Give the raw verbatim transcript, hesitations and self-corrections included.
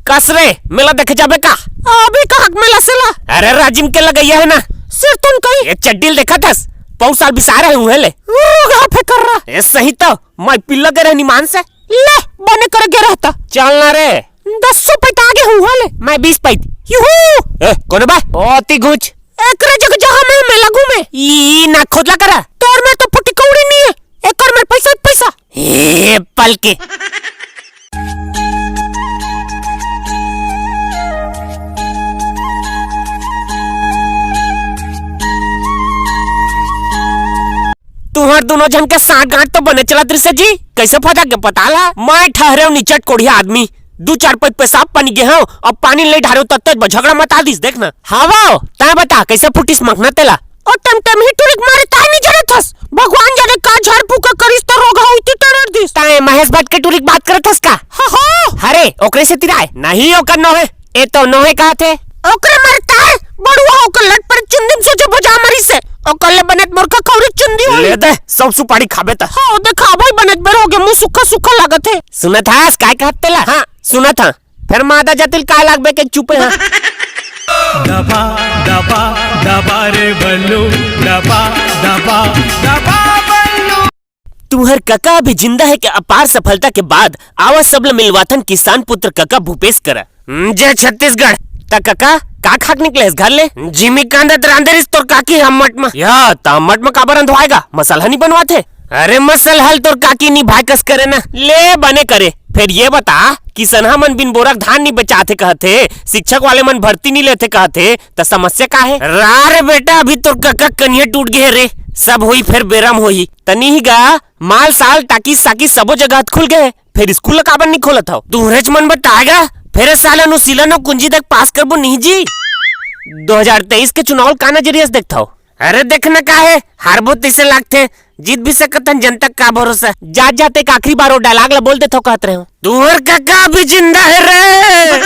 कस रे, मेला देखे जाबे का? अभी कहाँ के मेला से ला? अरे राजिम के लगइया हे ना। सिर तुन कहीं। ये चड्डी ल देखत हस? पौर साल बिसारे हे उहे ले। ऊ गा फेकर रहा। ए सही तो, मैं पिल्ला गे रहनी मान से। ले, बने कर गे रहता। चल ना रे। दस सौ पैत आगे हूँ, उहे ले। मैं बीस पैत। यूहू! ए, कोन बा? ओती घुच। एकरे जग जहाँ मैं मेला घूमे। ई ना खोदला करा। तोर में तो फुटी कौड़ी नहीं है। एकर में पैसा ही पैसा। ए, पलके। तुहर दुनों झन के साठ गांठ तो बने चलत रिसे जी, कइसे फटा के पता ला? मैं ठहरेव निचट कोढ़िया आदमी, दू चार पइत पेशाब पानी गे हंव, अब पानी नइ ढारेव तब तक झगड़ा मता दिस, देख ना। हावव, तैं बता कइसे फूटिस मखना तेला? ओ टमटम ही टुरिक मारे ताय नइ जरत हस, भगवान जाने का झाड़ फूका करिस त रोग हव इति टरर दिस। तैं महेश भट्ट के टुरिक बात करत हस का? हा, हा। हरे, ओकरे से तिराय, नहीं ओकर नोहे। ए तो नोहे कहत हे। ओकरे मरता है, बड़ुआ ओकर लट पर चुंदी में सोचे बजा मरी से। ओकर ले बने त मोर का खौरी चुंदी होई। ले दे, सब सुपारी खाबे त। हाँ, देखा भाई बने त बेर हो गया, मुंह सूखा सूखा लागत है। सुनत हस, काय कहत तेला? हाँ, सुनत हाँ। फिर मादा जतिल काय लागबे के चुपे हाँ। दबा, दबा, दबा रे बल्लू, दबा, दबा, दबा बल्लू। तुहर कका अभी जिंदा है के अपार सफलता के बाद आवा सब ल मिलवाथन किसान पुत्र कका भूपेश करा। हम्म, जय छत्तीसगढ़। त कका, का खाक निकले हस घर ले? जिमी कांदत रांधे रिस तोर काकी ह मट म। या, त मट म काबर रंधवाएगा? मसलहा नी बनवाथे? अरे मसलहा ल तोर काकी नी भाई कस करे ना। ले बने करे। फिर ये बता, किसनहा मन बिन बोरक धान नी बेचाथे कहथे, शिक्षक वाले मन भर्ती नी लेथे कहथे, त समस्या का हे? रा रे बेटा, अभी तोर कका कनिया टूट गे हे रे। सब होई फिर बेरा म होई। तनी ही गा, माल साल टाकी साकी सबो जगह खुल गे हे। फिर स्कूल ला काबर नी खोलत हव? तुहरेच मन बताएगा। फिर ए साल अनुशीलन अउ कुंजी तक पास करबो नहीं जी। दो हज़ार तेईस के चुनाव ल का नजरिया से देखथव? अरे देखना का हे, हारबो तइसे लागथे, जीत भी सकत हन, जनता का भरोसा। जात जात एक आखिरी बार ओ dialogue ला बोल देथव कहत रहेंव। तुहर कका अभी जिंदा हे रे।